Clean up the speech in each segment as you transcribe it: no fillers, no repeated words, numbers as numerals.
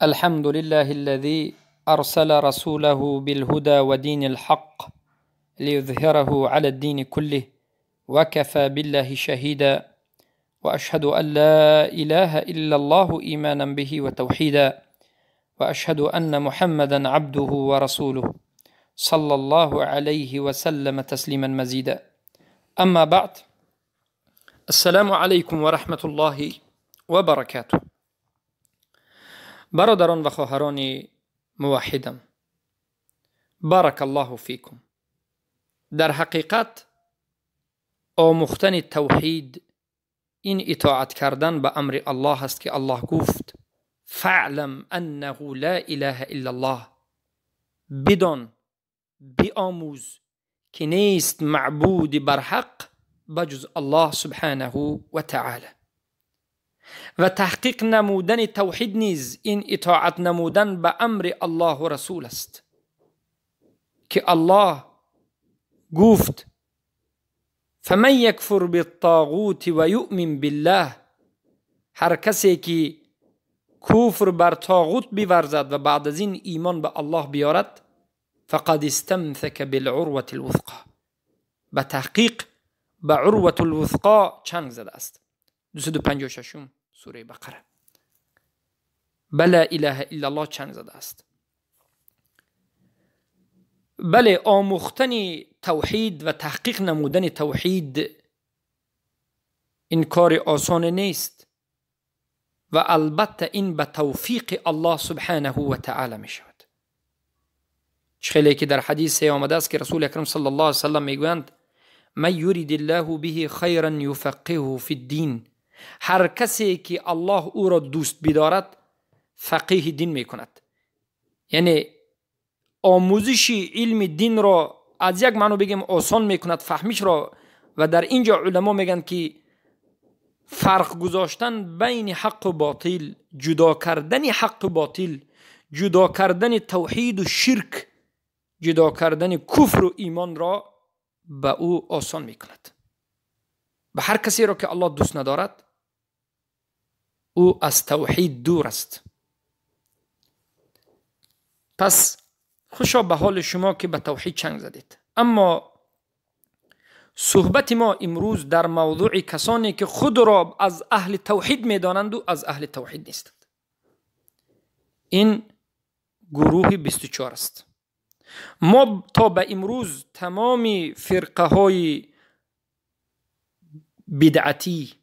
الحمد لله الذي أرسل رسوله بالهدى ودين الحق ليظهره على الدين كله وكفى بالله شهيدا، وأشهد أن لا إله إلا الله إيمانا به وتوحيدا، وأشهد أن محمدا عبده ورسوله صلى الله عليه وسلم تسليما مزيدا. أما بعد، السلام عليكم ورحمة الله وبركاته. برادران و خواهران موحدم، بارک الله فیکم. در حقیقت آموختن توحید این اطاعت کردن به امر الله است که الله گفت فاعلم انه لا اله الا الله، بدان، بیاموز که نیست معبود برحق بجز الله سبحانه و تعالی. و تحقیق نمودن توحید نیز این اطاعت نمودن به امر الله و رسول است که الله گفت فمن یکفر بالطاغوت و یؤمن بالله، هر کسی که کفر بر طاغوت بیورزد و بعد از این ایمان به الله بیارد، فقد استمسک بالعروة الوثقا، به تحقیق به عروة الوثقا چنگ زده است. 256 سوره بقره. بلا اله الا الله چنگ زده است. بله، آموختن توحید و تحقیق نمودن توحید این کار آسان نیست و البته این به توفیق الله سبحانه و تعالی می شود. خیلی که در حدیث آمده است که رسول اکرم صلی الله علیه و سلم میگویند من یرید الله به خیرا یفقهه فی الدین، هر کسی که الله او را دوست بدارد فقیه دین میکند. یعنی آموزش علم دین را از یک معنی بگیم آسان میکند فهمیش را. و در اینجا علما میگن که فرق گذاشتن بین حق و باطل، جدا کردن حق و باطل، جدا کردن توحید و شرک، جدا کردن کفر و ایمان را به او آسان میکند. به هر کسی را که الله دوست ندارد او از توحید دور است. پس خوشا به حال شما که به توحید چنگ زدید. اما صحبت ما امروز در موضوع کسانی که خود را از اهل توحید میدانند و از اهل توحید نیستند. این گروه 24 است. ما تا به امروز تمام فرقه های بدعتی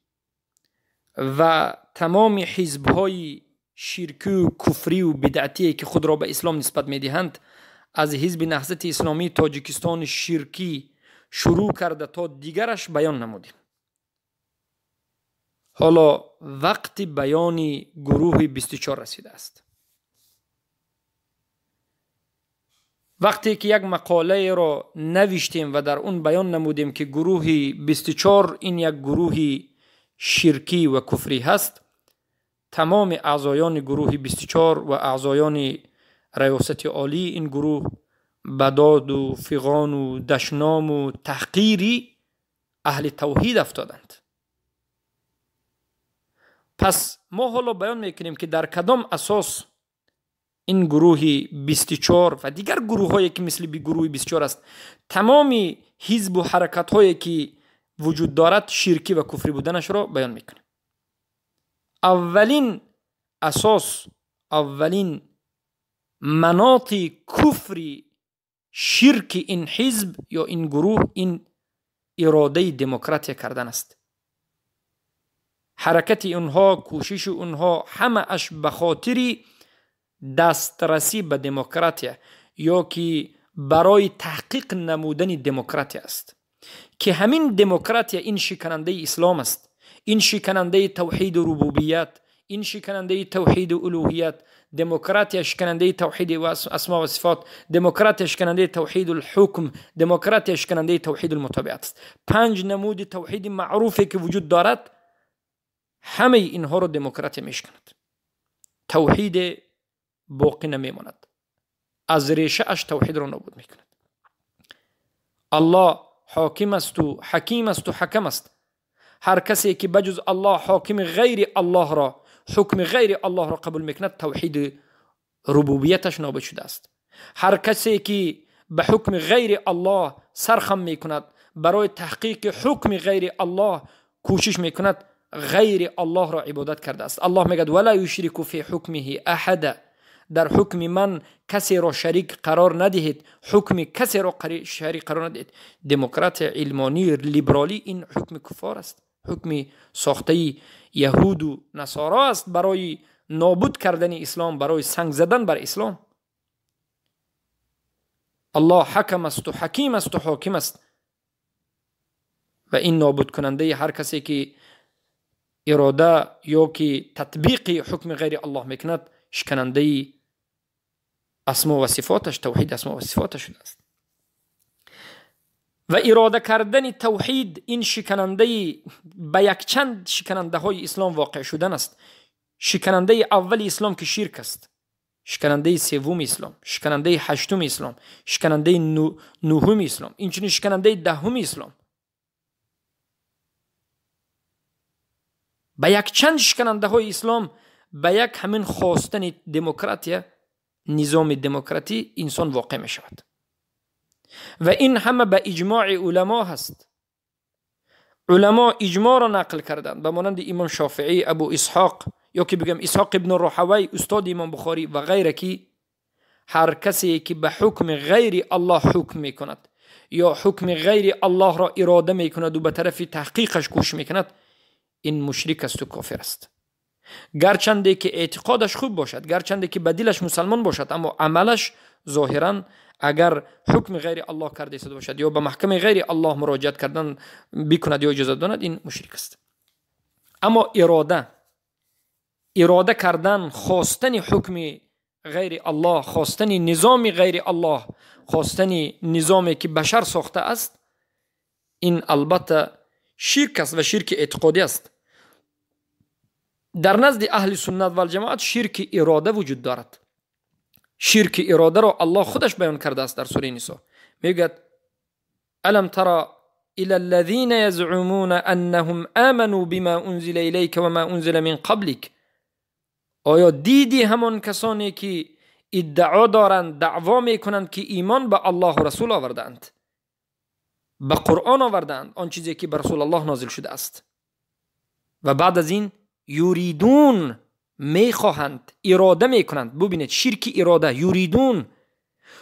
و تمام حزب های شرکی و کفری و بدعتی که خود را به اسلام نسبت میدهند، از حزب نهضت اسلامی تاجیکستان شرکی شروع کرده تا دیگرش بیان نمودیم. حالا وقت بیان گروه 24 رسیده است. وقتی که یک مقاله را نوشتیم و در اون بیان نمودیم که گروه 24 این یک گروه شرکی و کفری هست، تمام اعضایان گروه 24 و اعضایان ریاست عالی این گروه به داد و فغان و دشنام و تحقیری اهل توحید افتادند. پس ما حالا بیان میکنیم که در کدام اساس این گروه 24 و دیگر گروه هایی که مثل گروه 24 است، تمام حزب و حرکت هایی که وجود دارد شرکی و کفری بودنش را بیان میکنیم. اولین اساس، اولین مناط کفری شرک این حزب یا این گروه، این اراده دموکراتی کردن است. حرکت اونها، کوشش اونها همه اش به خاطر دسترسی به دموکراتی یا که برای تحقیق نمودن دموکراتی است، که همین دموکراتی این شکننده اسلام است، این شکننده توحید و ربوبیت، این شکننده توحید و الوهیت، دموکراتی شکننده توحید و اسما و صفات، دموکراتی شکننده توحید الحکم، دموکراتی شکننده توحید المتابعت است. 5 نمود توحید معروفی که وجود دارد، همه اینها رو دموکراتی میشکند. توحید باقی نمیماند، از ریشه اش توحید رو نابود میکند. الله حاکم است و حکیم است و حکم است. هر کسی که بجز الله حاکم غیر الله را، حکم غیر الله را قبول میکند، توحید рубубияташ нобуд шудааст. Ҳар касе ки ба ҳукми ғайри Аллоҳ сархам мекунад, барои таҳқиқи ҳукми ғайри Аллоҳ кӯшиш мекунад, ғайри Аллоҳро ибодат кардааст. Аллоҳ мегӯяд: вала юшрику фи ҳукмиҳи аҳада, дар ҳукми ман касеро шарик қарор надиҳед, ҳукми касеро шарик қарор надиҳед. Демократия, илмонӣ, либералӣ ин ҳукми куффор аст, ҳукми сохтаи яҳуду насоро аст барои нобуд кардани ислом, барои санг задан бар ислом. Аллоҳ ҳакам аст ва ҳаким аст ва ҳоким аст ва ин нобудкунандаи ҳар касе ки ирода ё ки татбиқи ҳукми ғайри Аллоҳ мекунад, шиканандаи асмо ва сифоташ, тавҳид асмо ва сифоташ шудааст. Ва ирода кардани тавҳид ин шиканандаи ба якчанд шиканандаҳои ислом воқеъ шудан аст. Шиканандаи аввали ислом ки ширк аст, шиканандаи севуми ислом, шиканандаи ҳаштуми ислом, шиканандаи нуҳуми ислом, инчунин шиканандаи даҳуми ислом. Ба якчанд шиканандаҳои ислом ба як ҳамин хостани демократия, низоми демократӣ инсон воқеъ мешавад. Ва ин ҳама ба иҷмои уламо ҳаст. Уламо иҷмоъро нақл карданд, ба монанди имом Шофеӣ, Абу Исҳоқ, ё ки бигӯям Исҳоқ ибн Роҳавай, устоди имом Бухорӣ ва ғайра, ки ҳар касе ки ба ҳукми ғайри Аллоҳ ҳукм мекунад ё ҳукми ғайри Аллоҳро ирода мекунад ва ба тарафи таҳқиқаш кӯшиш мекунад, ин мушрик аст ва кофир аст. Гарчанде ки эътиқодаш хуб бошад, гарчанде ки ба дилаш мусалмон бошад, аммо амалаш зоҳиран агар ҳукми ғайри Аллоҳ карда истода бошад ё ба маҳкамаи ғайри Аллоҳ муроҷиат кардан бикунад ё иҷозат донад, ин мушрик аст. Аммо ирода кардан, хостани ҳукми ғайри Аллоҳ, хостани низоми ғайри Аллоҳ, хостани низоме ки башар сохта аст, ин албатта ширк аст ва ширки эътиқодӣ аст. Дар назди аҳли суннат валҷамоат ширки ирода вуҷуд дорад. Ширки иродаро Аллоҳ худаш баён кардааст дар сураи Нисо. Мегӯяд: алам тара ила аллазина язъумуна аннаҳум аману бима унзила илайка ва ма унзила мин қаблик. Оё дидӣ ҳамон касоне ки иддао доранд, даъво мекунанд ки имон ба Аллоҳу расул овардаанд, ба Қуръон овардаанд, он чизе ки ба расул Аллоҳ нозил шудааст, ва баъд аз ин юридун, мехоҳанд, ирода мекунанд. Бубинед, ширки ирода, юридун,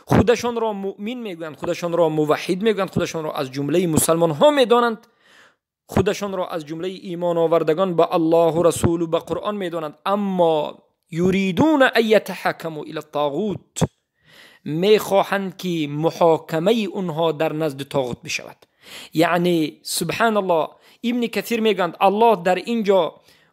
худашонро муъмин мегӯянд, худашонро муваҳҳид мегӯянд, худашонро аз ҷумлаи мусалмонҳо медонанд, худашонро аз ҷумлаи имоновардагон ба Аллоҳу расулу ба Қуръон медонанд, аммо юридуна ан ятаҳакаму ила тағут, мехоҳанд ки муҳокамаи онҳо дар назди тоғут бишавад. Яъне субҳаналлоҳ, Ибни Касир мегӯянд Аллоҳ дар ин ҷо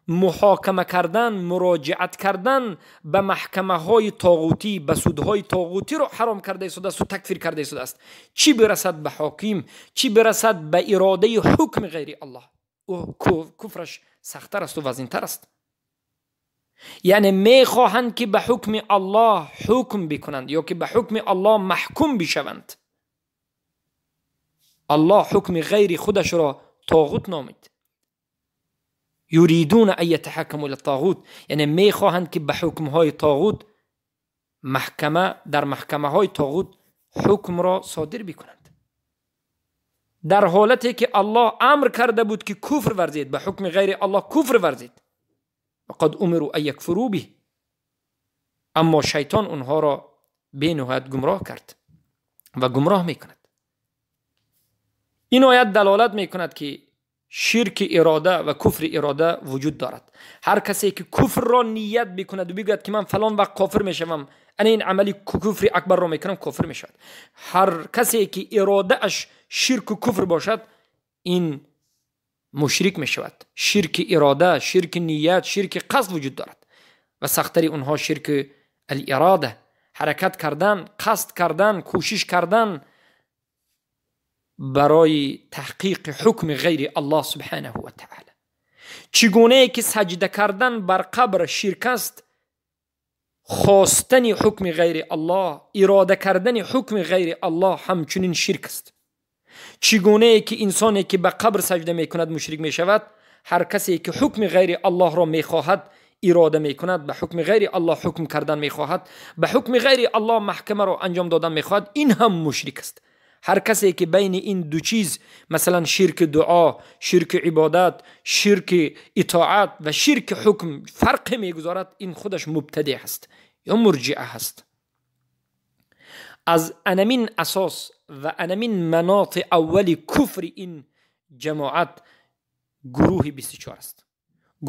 муҳокама кардан, муроҷиат кардан ба маҳкамаҳои тоғутӣ, ба судҳои тоғутиро ҳаром карда истодааст ва такфир карда истодааст. Чӣ бирасад ба ҳоким, чӣ бирасад ба иродаи ҳукми ғайри Аллоҳ, ӯ куфраш сахттар аст ва вазнинтар аст. Яъне мехоҳанд ки ба ҳукми Аллоҳ ҳукм бикунанд ё ки ба ҳукми Аллоҳ маҳкум бишаванд. Аллоҳ ҳукми ғайри худашро тоғут номид. юридуна ан ятаҳакаму ила тағут, яъне мехоҳанд ки ба ҳукмҳои тоғут маҳкама, дар маҳкамаҳои тоғут ҳукмро содир бикунанд. Дар ҳолате ки Аллоҳ амр карда буд ки куфр варзед, ба ҳукми ғайри Аллоҳ куфр варзед, вақад умиру ан якфуру биҳ, аммо шайтон онҳоро бениҳоят гумроҳ кард ва гумроҳ мекунад. Ин оят далолат мекунад ки ширки ирода ва куфри ирода вуҷуд дорад. Ҳар касе ки куфрро ният бикунад ва бигӯяд ки ман фалон вақт кофир мешавам, ана ин амали куфри акбарро мекунам, кофир мешавад. Ҳар касе ки иродааш ширку куфр бошад, ин мушрик мешавад. Ширки ирода, ширки ният, ширки қасд вуҷуд дорад ва сахттари онҳо ширки алирода, ҳаракат кардан, қасд кардан, кӯшиш кардан барои таҳқиқи ҳукми ғайри Аллоҳ субҳанаҳу ва таъала. Чӣ гунае ки саҷда кардан бар қабр ширк аст, хостани ҳукми ғайри Аллоҳ, ирода кардани ҳукми ғайри Аллоҳ ҳамчунин ширк аст. Чӣ гунае ки инсоне ки ба қабр саҷда мекунад мушрик мешавад, ҳар касе ки ҳукми ғайри Аллоҳро мехоҳад, ирода мекунад, ба ҳукми ғайри Аллоҳ ҳукм кардан мехоҳад, ба ҳукми ғайри Аллоҳ маҳкамаро анҷом додан мехоҳад, ин ҳам мушрик аст. Ҳар касе ки байни ин ду чиз, масалан ширки дуо, ширки ибодат, ширки итоат ва ширки ҳукм фарқе мегузорад, ин худаш мубтадеъ ҳаст ё мурҷиа ҳаст. Аз анамин асос ва анамин маноти аввали куфри ин ҷамоат гурӯҳи 24 аст.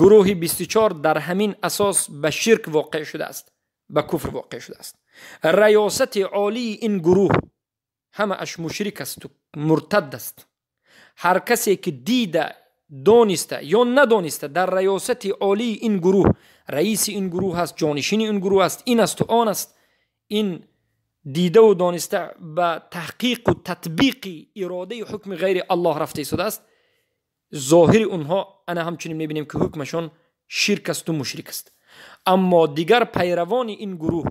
Гурӯҳи 24 дар ҳамин асос ба ширк воқеъ шудааст, ба куфр воқеъ шудааст. Раёсати олии ин гурӯҳ ҳамааш мушрик асту муртад аст. Ҳар касе ки дида, дониста ё надониста дар раёсати олии ин гурӯҳ, раиси ин гурӯҳ аст, ҷонишини ин гурӯҳ аст, ин асту он аст, ин дидаву дониста ба таҳқиқу татбиқи иродаи ҳукми ғайри Аллоҳ рафта истодааст, зоҳири онҳо ана ҳамчунин мебинем ки ҳукмашон ширк асту мушрик аст. Аммо дигар пайравони ин гурӯҳ,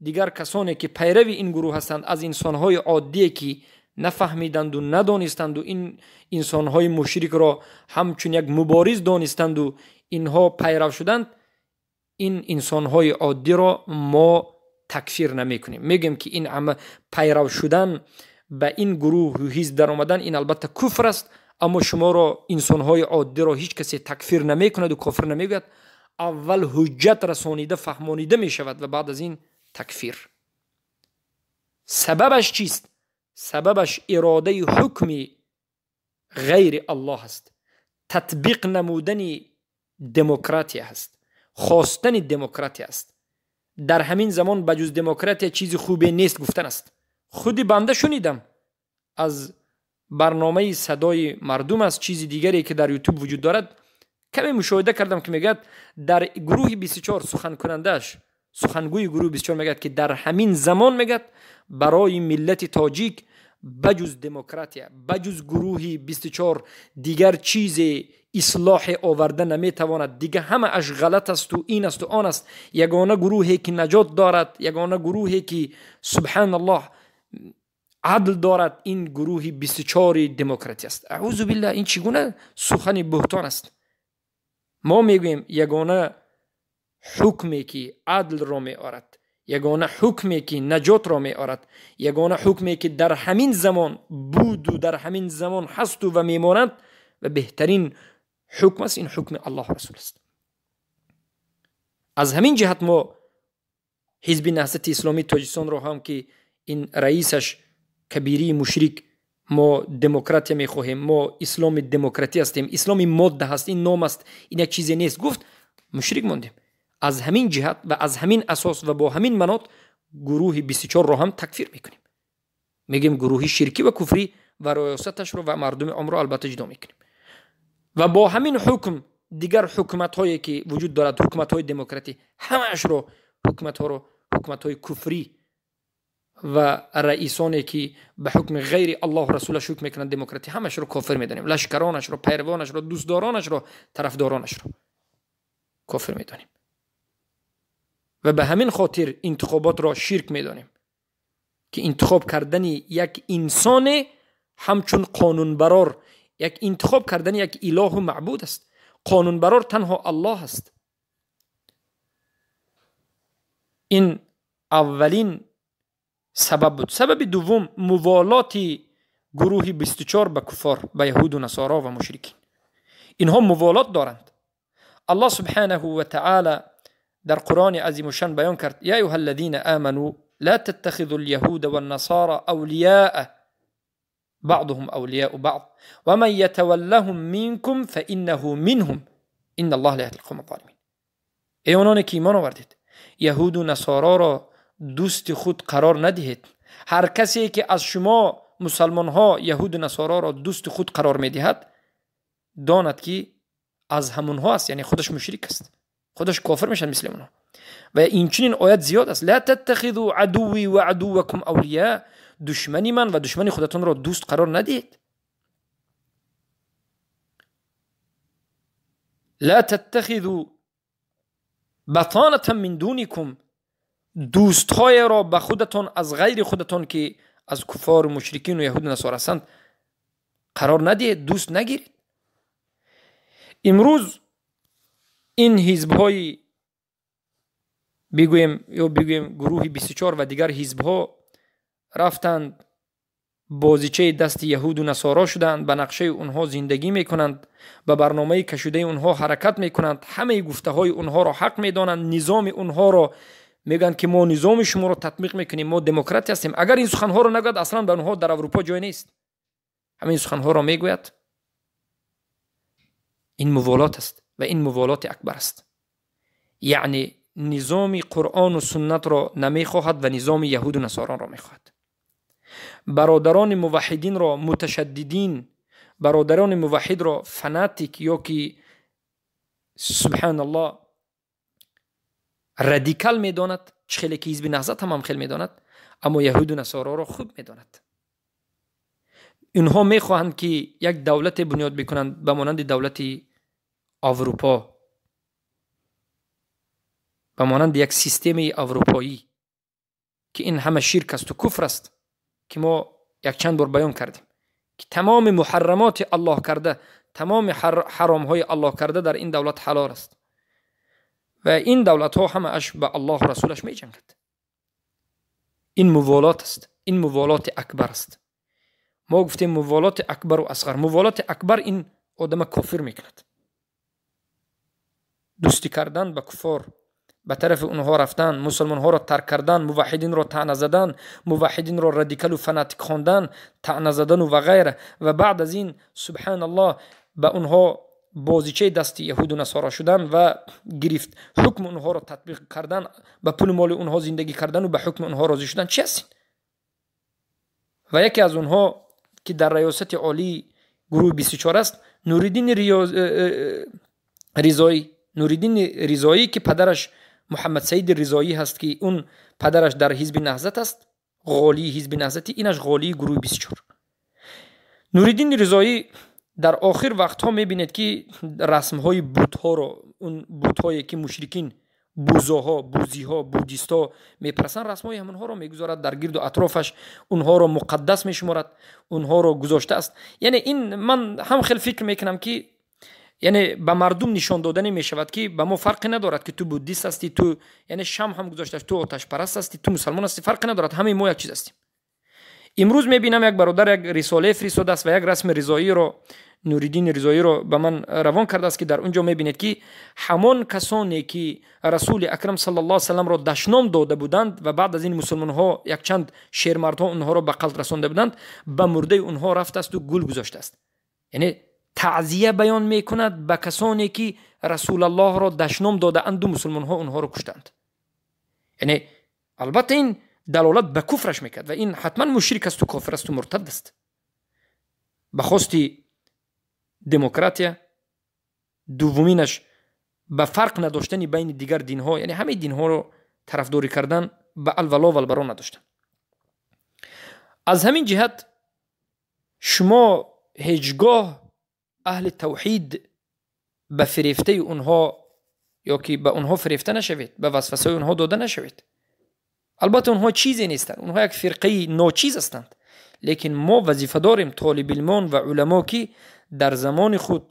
дигар касоне ки пайрави ин гурӯҳ ҳастанд, аз инсонҳои оддие ки нафаҳмиданду надонистанду ин инсонҳои мушрикро ҳамчун як мубориз донистанду инҳо пайрав шуданд, ин инсонҳои оддиро мо такфир намекунем. Мегӯем ки ин пайрав шудан ба ин гурӯҳу ҳизб даромадан ин албатта куфр аст, аммо шуморо инсонҳои оддиро ҳеҷ касе такфир намекунаду кофир намегӯяд. Аввал ҳуҷҷат расонида фаҳмонида мешавад ва баъд аз ин такфир. Сабабаш чист? Сабабаш иродаи ҳукми ғайри Аллоҳ аст, татбиқ намудани демократия аст, хостани демократия аст. Дар ҳамин замон ба ҷуз демократия чизи хубе нест гуфтан аст. Худи банда шунидам аз барномаи садои мардум аст, чизи дигаре ки дар ютуб вуҷуд дорад, каме мушоҳида кардам ки мегӯяд дар гурӯҳи 24 суханкунандааш, сухангӯи гурӯҳи 24 мегӯяд ки дар ҳамин замон мегӯяд барои миллати тоҷик ба ҷуз демократия, ба ҷуз гурӯҳи 24 дигар чизе ислоҳе оварда наметавонад, дига ҳамааш ғалат асту ин асту он аст. Ягона гурӯҳе ки наҷот дорад, ягона гурӯҳе ки субҳаналлоҳ адл дорад, ин гурӯҳи 24 демократия аст. Аъузу биллаҳ, ин чӣ гуна сухани буҳтон аст? Мо мегӯем ягона ҳукме ки адлро меорад, ягона ҳукме ки наҷотро меорад, ягона ҳукме ки дар ҳамин замон буду дар ҳамин замон ҳасту ва мемонад ва беҳтарин ҳукм аст, ин ҳукми Аллоҳ расул аст. Аз ҳамин ҷиҳат мо ҳизби Наҳзати Исломии Тоҷикистонро ҳам ки ин раисаш кабирии мушрик, мо демократия мехоҳем, мо исломи демократӣ ҳастем, исломи модда ҳаст, ин ном аст, ин як чизе нест гуфт, мушрик мондем. Аз ҳамин ҷиҳат ва аз ҳамин асос ва бо ҳамин манот гурӯҳи 24-ро ҳам такфир мекунем. Мегӯем гурӯҳи ширкӣ ва куфрӣ ва раёсаташро ва мардуми омро албатта ҷудо мекунем. Ва бо ҳамин ҳукм дигар ҳукуматҳое ки вуҷуд дорад, ҳукуматҳои демократӣ, ҳамаашро ҳукуматҳоро ҳукуматҳои куфрӣ ва раисоне ки ба ҳукми ғайри Аллоҳ расулаш ҳукм мекунанд демократӣ, ҳамаашро кофир медонем. Лашкаронашро, пайравонашро, дӯстдоронашро, тарафдоронашро кофир медонем. Ва ба ҳамин хотир интихоботро ширк медонем ки интихоб кардани як инсоне ҳамчун қонунбарор, як интихоб кардани як илоҳу маъбуд аст. Қонунбарор танҳо Аллоҳ аст. Ин аввалин сабаб буд. Сабаби дуввум муволоти гурӯҳи 24 ба куффор, ба яҳуду насоро ва мушрикин. Инҳо муволот доранд. Аллоҳ субҳанаҳу ва таъала дар Қуръони азимушшан баён кард: я айюҳа аллазина аману ла таттахизу лyaҳуда ваннасара авлияа баъдуҳум авлияу баъд ва ман ятаваллаҳум минкум фаиннаҳу минҳум инна аллоҳа ла яҳди алқавма золимин. Эй ононе ки имон овардед, яҳуду насороро дӯсти худ қарор надиҳед. Ҳар касе ки аз шумо мусалмонҳо яҳуду насороро дӯсти худ қарор медиҳад, донад ки аз ҳамонҳо аст, яъне худаш мушрик аст, худаш кофир мешавад мисли онҳо. Ва инчунин оят зиёд аст: ла таттахизу адувви ва адуввакум авлия, душмани ман ва душмани худатонро дӯст қарор надиҳед. ла таттахизу батонатан мин дуникум, дӯстҳоеро ба худатон аз ғайри худатон ки аз куффору мушрикину яҳуду насора ҳастанд қарор надиҳед, дӯст нагиред. Имрӯз ин ҳизбҳои Бигӯем ё бигӯем, гурӯҳи 24 ва дигар ҳизбҳо рафтанд, бозичаи дасти яҳуду насоро шуданд, ба нақшаи онҳо зиндагӣ мекунанд, ба барномаи кашидаи онҳо ҳаракат мекунанд, ҳамаи гуфтаҳои онҳоро ҳақ медонанд, низоми онҳоро мегӯянд, ки мо низоми шуморо татбиқ мекунем, мо демократия ҳастем. Агар ин суханҳоро нагӯяд, аслан ба онҳо дар Аврупо ҷой нест. Ҳамин суханҳоро мегӯяд. Ин муволот аст ва ин муволоти акбар аст, яъне низоми Қуръону суннатро намехоҳад ва низоми яҳуду насоронро мехоҳад. Бародарони муваҳидинро муташаддидин, бародарони муваҳидро фанатик ё ки, субҳаналлоҳ, радикал медонад, чӣ хеле ки ҳизби Наҳзат ҳам хел медонад, аммо яҳуду насороро хуб медонад. Инҳо мехоҳанд, ки як давлате бунёд бикунанд ба монанди давлати Аврупо, ба монанди як системаи аврупоӣ, ки ин ҳама ширк асту куфр аст, ки мо якчанд бор баён кардем, ки тамоми муҳаррамоти Аллоҳ карда, тамоми ҳаромҳои Аллоҳ карда дар ин давлат ҳалол аст ва ин давлатҳо ҳамааш ба Аллоҳу расулаш меҷангад. Ин муволот аст, ин муволоти акбар аст. Мо гуфтем муволоти акбару асғар. Муволоти акбар ин одама кофир мекунад. Дӯстӣ кардан ба куффор, ба тарафи онҳо рафтан, мусулмонҳоро тарк кардан, муваҳидинро таъна задан, муваҳидинро радикалу фанатик хондан, таъна задану ва ғайра, ва баъд аз ин, субҳаналлоҳ, ба онҳо бозичаи дасти яҳуду насоро шудан ва гирифт ҳукми онҳоро татбиқ кардан, ба пулу моли онҳо зиндагӣ кардану ба ҳукми онҳо розӣ шудан чи аст? Ва яке аз онҳо, ки дар раёсати олии гурӯҳи 24 аст, Нуриддини Ризоӣ, Нуриддини Ризоӣ, ки падараш Муҳаммадсаиди Ризоӣ ҳаст, ки он падараш дар ҳизби Наҳзат аст, ғолии ҳизби Наҳзати, инаш ғолии гурӯҳи 24. Нуриддини Ризоӣ дар охир вақтҳо мебинед, ки расмҳои бутҳоро, он бутҳое ки мушрикин, бузоҳо, бузиҳо, буддистҳо мепарастанд, расмҳои ҳамонҳоро мегузорад дар гирду атрофаш, онҳоро муқаддас мешуморад, онҳоро гузоштааст. Яъне ин ман ҳам хел фикр мекунам, ки яъне ба мардум нишон доданӣ мешавад, ки ба мо фарқе надорад, ки ту буддист ҳастӣ, ту, яъне шам ҳам гузоштааст, ту оташпараст ҳастӣ, ту мусалмон ҳастӣ, фарқе надорад, ҳамаи мо як чиз ҳастем. Имрӯз мебинам, як бародар як рисолае фиристодааст ва як расми Ризоиро, Нуриддини Ризоиро ба ман равон кардааст, ки дар он ҷо мебинед, ки ҳамон касоне ки Расули Акрам саллаллоҳу салламро дашном дода буданд ва баъд аз ин мусулмонҳо, якчанд шермардҳо онҳоро ба қатл расонда буданд, ба мурдаи онҳо рафтаасту гул гузоштааст, яъне таъзия баён мекунад ба касоне ки Расулаллоҳро дашном додаанду мусулмонҳо онҳоро куштанд. Яъне албатта ин далолат ба куфраш мекард ва ин ҳатман мушрик асту кофир асту муртад аст. Ба хости демократия, дуввуминаш ба фарқ надоштани байни дигар динҳо, яъне ҳамаи динҳоро тарафдорӣ кардан, ба алвало валбаро надоштан. Аз ҳамин ҷиҳат шумо ҳеҷ гоҳ аҳли тавҳид ба фирефтаи онҳо ё ки ба онҳо фирефта нашавед, ба васвасаи онҳо дода нашавед. Албатта онҳо чизе нестанд, онҳо як фирқаи ночиз ҳастанд, лекин мо вазифа дорем, толибилмон ва уламо, ки дар замони худ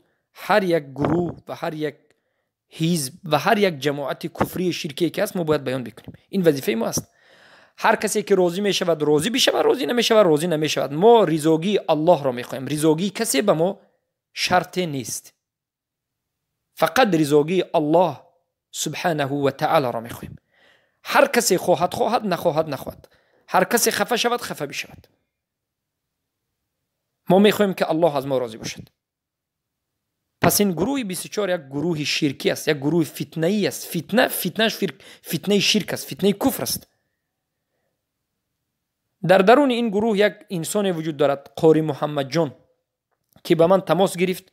ҳар як гурӯҳ ва ҳар як ҳизб ва ҳар як ҷамоати куфрии ширкие ки ҳаст, мо бояд баён бикунем. Ин вазифаи мо аст. Ҳар касе ки розӣ мешавад, розӣ бишавад, розӣ намешавад, розӣ намешавад. Мо ризогии Аллоҳро мехоҳем, ризогии касе ба мо шарте нест, фақат ризогии Аллоҳ субҳанаҳу ва таолоро мехоҳем. Ҳар касе хоҳад, хоҳад, нахоҳад, нахоҳад, ҳар касе хафа шавад, хафа бишавад. Мо мехоҳем, ки Аллоҳ аз мо розӣ бошад. Пас ин гурӯҳи 24 як гурӯҳи ширкӣ аст, як гурӯҳи фитнаӣ аст. Фитна, фитнааш фитнаи ширк аст, фитнаи куфр аст. Дар даруни ин гурӯҳ як инсоне вуҷуд дорад, Қори Муҳаммадҷон, ки ба ман тамос гирифт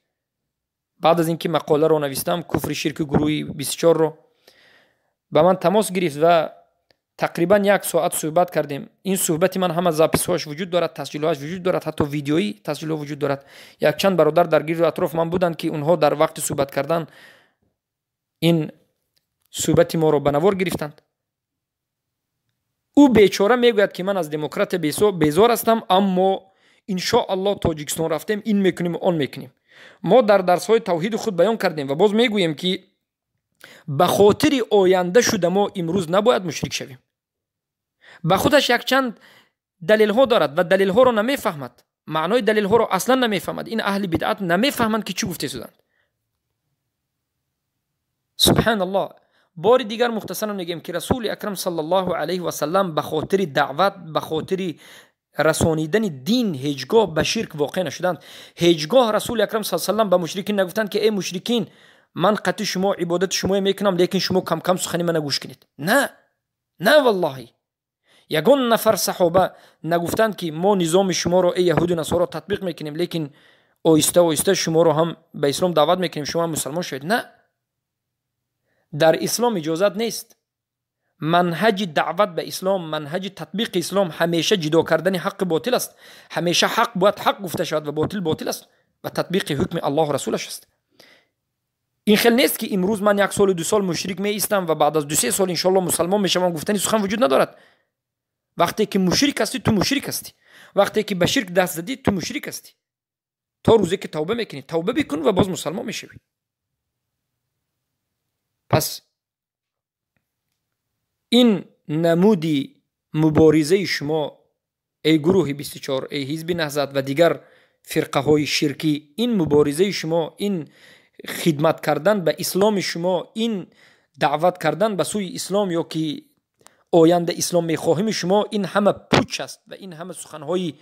баъд аз ин ки мақоларо навистам, куфри ширки гурӯҳи 24-ро. Ба ман тамос гирифт ва тақрибан як соат суҳбат кардем. Ин суҳбати ман ҳама записҳояш вуҷуд дорад, тасҷилҳояш вуҷуд дорад, ҳатто видеоӣ тасҷилҳо вуҷуд дорад. Якчанд бародар дар гирду атроф ман буданд, ки онҳо дар вақти суҳбат кардан ин суҳбати моро ба навор гирифтанд. Ӯ бечора мегӯяд, ки ман аз демократия безор ҳастам, аммо иншоаллоҳ Тоҷикистон рафтем, ин мекунем, он мекунем. Мо дар дарсҳои тавҳиди худ баён кардем ва боз мегӯем, ки Ба хотири оянда шуда мо имрӯз набояд мушрик шавем. Ба худаш якчанд далелҳо дорад ва далелҳоро намефаҳмад, маънои далелҳоро аслан намефаҳмад. Ин аҳли бидъат намефаҳманд, ки чӣ гуфте шуданд. Субҳаналлоҳ. Бори дигар мухтасаран мегӯем, ки Расули Акрам саллаллоҳу алайҳи васаллам ба хотири даъват, ба хотири расонидани дин ҳеҷ гоҳ ба ширк воқеъ нашуданд. Ҳеҷ гоҳ Расули Акрам саллаллоҳу алайҳи васаллам ба мушрикин нагуфтанд, ки эй мушрикин, ман қатъи шумо ибодати шумоя мекунам, лекин шумо кам кам сухани мана гӯш кунед. На, на, валлоҳи, ягон нафар саҳоба нагуфтанд, ки мо низоми шуморо, эй яҳуду насоро, татбиқ мекунем, лекин оҳиста оҳиста шуморо ҳам ба ислом даъват мекунем, шумо ҳам мусалмон шавед. На, дар ислом иҷозат нест. Манҳаҷи даъват ба ислом, манҳаҷи татбиқи ислом ҳамеша ҷидо кардани ҳаққи ботил аст. Ҳамеша ҳақ бояд ҳақ гуфта шавад ва ботил ботил аст ва татбиқи ҳукми Аллоҳу расулаш аст. Ин хел нест, ки имрӯз ман як солу 2 сол мушрик меистам ва баъд аз 2-3 сол иншоалло мусалмон мешавам. Гуфтани сухан вуҷуд надорад. Вақте ки мушрик ҳастӣ, ту мушрик ҳастӣ. Вақте ки ба ширк даст задӣ, ту мушрик ҳастӣ то рӯзе ки тавба мекунӣ. Тавба бикун ва боз мусалмон мешавӣ. Пас ин намуди муборизаи шумо, эй гурӯҳи 24, эй ҳизби Наҳзат ва дигар фирқаҳои ширкӣ, ин муборизаи шумо, ин хидмат кардан ба исломи шумо, ин даъват кардан ба сӯи ислом ё ки оянда ислом мехоҳими шумо, ин ҳама пуч аст ва ин ҳама суханҳои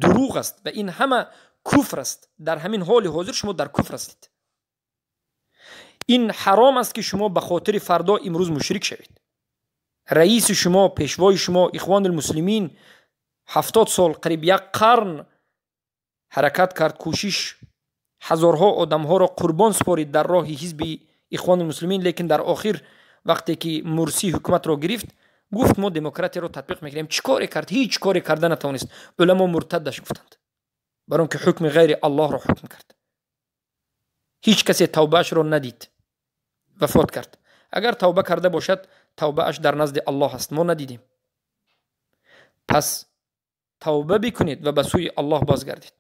дурӯғ аст ва ин ҳама куфр аст. Дар ҳамин ҳоли ҳозир шумо дар куфр ҳастед. Ин ҳаром аст, ки шумо ба хотири фардо имрӯз мушрик шавед. Раиси шумо, пешвои шумо, Ихвонулмуслимин, 70 сол, қариб як қарн ҳаракат кард, кӯшиш, ҳазорҳо одамҳоро қурбон супорид дар роҳи ҳизби Ихвонулмуслимин. Лекин дар охир, вақте ки Мурсӣ ҳукуматро гирифт, гуфт: «Мо демократияро татбиқ мекунем». Чӣ коре кард? Ҳеҷ коре карда натавонист. Уламо муртаддаш гуфтанд, бар он ки ҳукми ғайри Аллоҳро ҳукм кард. Ҳеҷ касе тавбаашро надид, вафот кард. Агар тавба карда бошад, тавбааш дар назди Аллоҳ аст, мо надидем. Пас тавба бикунед ва ба сӯи Аллоҳ бозгардед.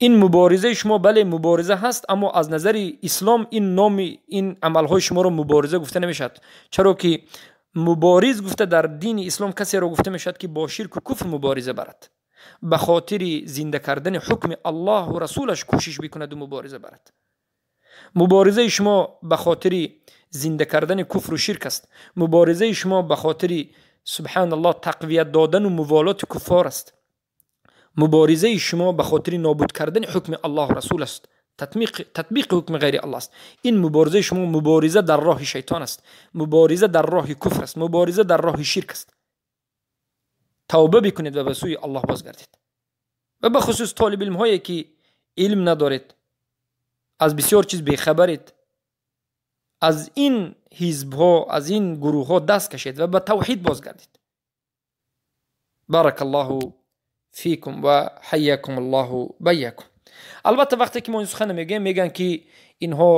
Ин муборизаи шумо, бале, мубориза ҳаст, аммо аз назари ислом ин номи ин амалҳои шуморо мубориза гуфта намешавад. Чаро ки мубориз гуфта дар дини ислом касеро гуфта мешавад, ки бо ширку куфр мубориза барад, ба хотири зинда кардани ҳукми Аллоҳу расулаш кӯшиш бикунаду мубориза барад. Муборизаи шумо ба хотири зинда кардани куфру ширк аст. Муборизаи шумо ба хотири, субҳаналлоҳ, тақвият додану муволоти куффор аст. Муборизаи шумо ба хотири нобуд кардани ҳукми Аллоҳу расул аст, татбиқи ҳукми ғайри Аллоҳ аст. Ин муборизаи шумо мубориза дар роҳи шайтон аст, мубориза дар роҳи куфр аст, мубориза дар роҳи ширк аст. Тавба бикунед ва ба сӯи Аллоҳ бозгардед. Ва бахусус толибилмҳое, ки илм надоред, аз бисёр чиз бехабаред, аз ин ҳизбҳо, аз ин гурӯҳҳо даст кашед ва ба тавҳид бозгардед. Барак Аллоҳу фикум ва ҳайякум Аллоҳу байякум. Албатта, вақте ки мо ин сухан мегӯем, мегӯянд, ки инҳо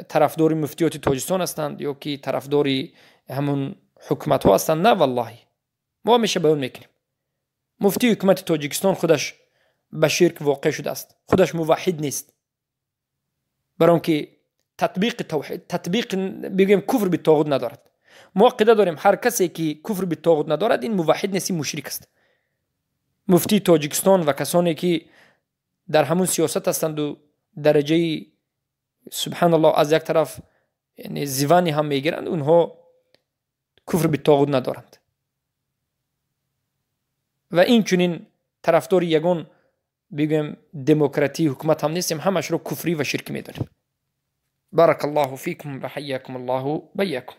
тарафдори муфтиёти Тоҷикистон ҳастанд ё ки тарафдори ҳамун ҳукуматҳо ҳастанд. На, валлоҳи, мо ҳамеша баён мекунем: муфтии ҳукумати Тоҷикистон худаш ба ширк воқеъ шудааст, худаш муваҳҳид нест, бар он ки татбиқи тавҳид, татбиқ бигӯем, куфр битоғут надорад. Мо ақида дорем: ҳар касе ки куфр битоғут надорад, ин муваҳҳид нест, ин мушрик аст. Муфтии Тоҷикистон ва касоне ки дар ҳамун сиёсат ҳастанду дараҷаи, субҳаналлоҳ, аз як тараф звание ҳам мегиранд, онҳо куфр битоғут надоранд. Ва инчунин тарафдори ягон, бигӯем, демократии ҳукумат ҳам нестем, ҳамашро куфрӣ ва ширкӣ медонем. Барак Аллоҳу фикум ва ҳайякум Аллоҳу байякум.